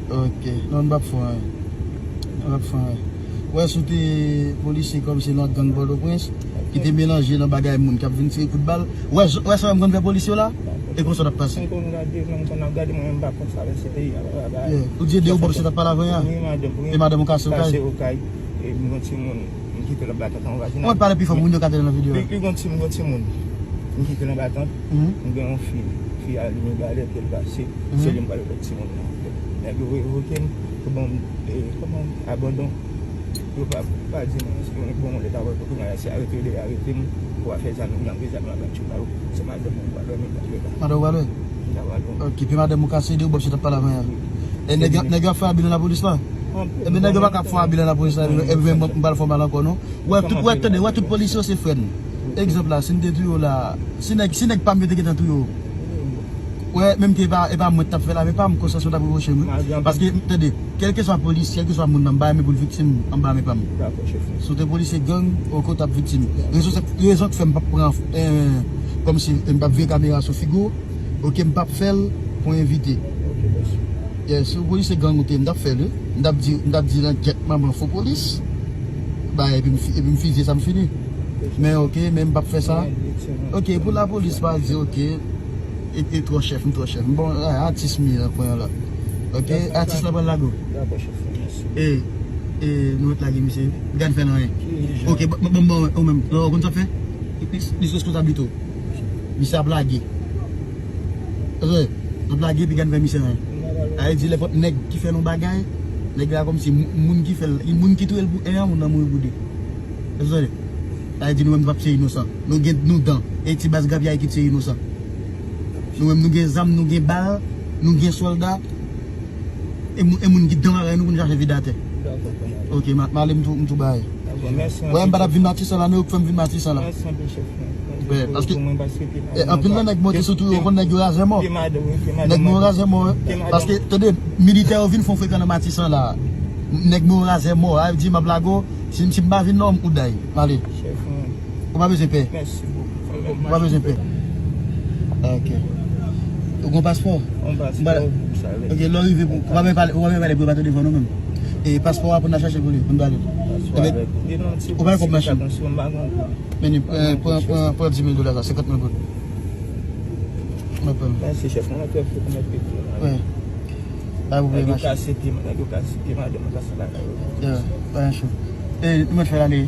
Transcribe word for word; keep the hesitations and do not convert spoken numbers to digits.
Ok. Non, m p ap fè anyen. M p ap fè anyen. Ou wè, si w te polisye kòmsi nan gang Pòtoprens, ki te melanje nan bagay moun k ap vin tire kout bal. Ou wè, ou wè sa menm konn fè polisye w la? E konsa w t ap pase. M konn gade, menm konn ap gade, mwen menm m pa konn sa, men se peyi a, pa bagay. Yeah. Ou di de ou bòb se t ap pale avè a? Wi, madanm, wi. E madanm ou kase ou kay? Kase ou kay. E m gen timoun. M kite l anba tant an vajinal. Ou pale pi fò pou moun yo ka tande nan videyo a. Li, li gon timoun, gon timoun. M kite l anba tant. Mhm. M gen yon fi, fi a li mibalè ke l pase. Mhm. Se li m pral lòt timoun nan. Nèg yo revoke m, yo ban m, e, kòman, abandon. Yo pa, pa di mwen, si yo bon, leta wè pou kounya, se arete yo dwe arete m, pou afè zam, yo janm gen zam nan bann chita yo. Se madanm mwen m pral wè, m pral wè la. Madanm ou pral wè? M pral wè. Ok, pi madanm ou kase de ou bòb se t ap pale avè a. Wi. E nèg yo, nèg yo ap fè abi nan lapolis la? Anpil. Ebyen, nèg yo pa ka fè abi nan lapolis la, ebyen, mwen, mwen pral fè mal ankò, non. Wè, tout, wè, tande, wè, tout polisye yo se frè n. Egzanp la, si n te touye w la, si nèg, si nèg pa m yo te gentan touye w. Wè, menm ke e pa, e pa mwen k t ap fè l, men pa m, konsyans mwen t ap repwoche m, wi. Paske, tande, kèlkeswa polis, kèlkeswa moun nan, m pa renmen pou l viktim anba men pa m. Dakò, chèf. Si w te polisye gang, ok, w t ap viktim. Rezon, rezon k fè m p ap pran, eh, kòmsi m p ap vire kamera sou figi w, ok, m p ap fè l pou envite. Ok, mèsi. Yeah, si w polisye gang ou te, m t ap fè l, wi. M t ap di, m t ap di l an kèk manman fo polis. Ba, epi m fi-, epi m fizye sa m fini. Men ok, men m p ap fè sa. Ok, pou lapolis pa di, ok, e, e twò chèf, m twò chèf. Bon, a, atis m ye nan kwen an la. Ok, atis la pral lage w. Dakò, chèf, mèsi. E, e, nou ret lage misye. Gad fè l anyen. Ok, bon, bon, bon, ou menm, ou konn sa w ap fè? Li, li, li sou responsabilite w. Misye ap lage. Tande, l ap lage epi gad fè misye anyen. Sa vle di nenpòt nèg ki fè l yon bagay, nèg la kòmsi moun, moun ki fè l, moun ki touye l pou en an, moun nan mouri pou de. Tande, sa vle di nou menm nou p ap se inosan. Nou gen nou dan. E ti baz grapyay ki tiye inosan. Nou menm nou gen zam, nou gen bal, nou gen sòlda. E moun, e moun ki dan bagay nou pou nou chache vide atè. Ok, m a, m ale m tou, m tou bay. Wè, m pa t ap vin Matisan la, men yo k fè m vin Matisan la. Wè, paske, eh, anpil nan nèg monte sou tou yo, konn nèg yo razè mò. Nèg mò razè mò, wi. Paske, tande, militè yo vin fè yon frekan nan Matisan la. Nèg mò razè mò, a di m ap lage w, si, si m pa vin non, ou day. M ale. Ou pa bezwen pè. Ou pa bezwen pè. Ok. Ou gon paspò? Gon paspò, sa vle. Ok, lè w rive, ou pa menm pale, ou pa menm pale pou yo pa tande vwa nou menm. E paspò a pou n al chache pou li, pou n ba li. Paspò avèk. Ou pa gen kòb machin. Men, eh, pran, pran, pran dis mil dola sa, senkant mil goud. Mwen pran. Mèsi, chèf. Mwen fè fè pou mèt pete. Wi. Pa gen pwoblèm, machin. Nèg yo kase pye, nèg yo kase pye madanm nan, kase lakay yo. Yeah, pa gen cho. E, nou mèt fè l ale.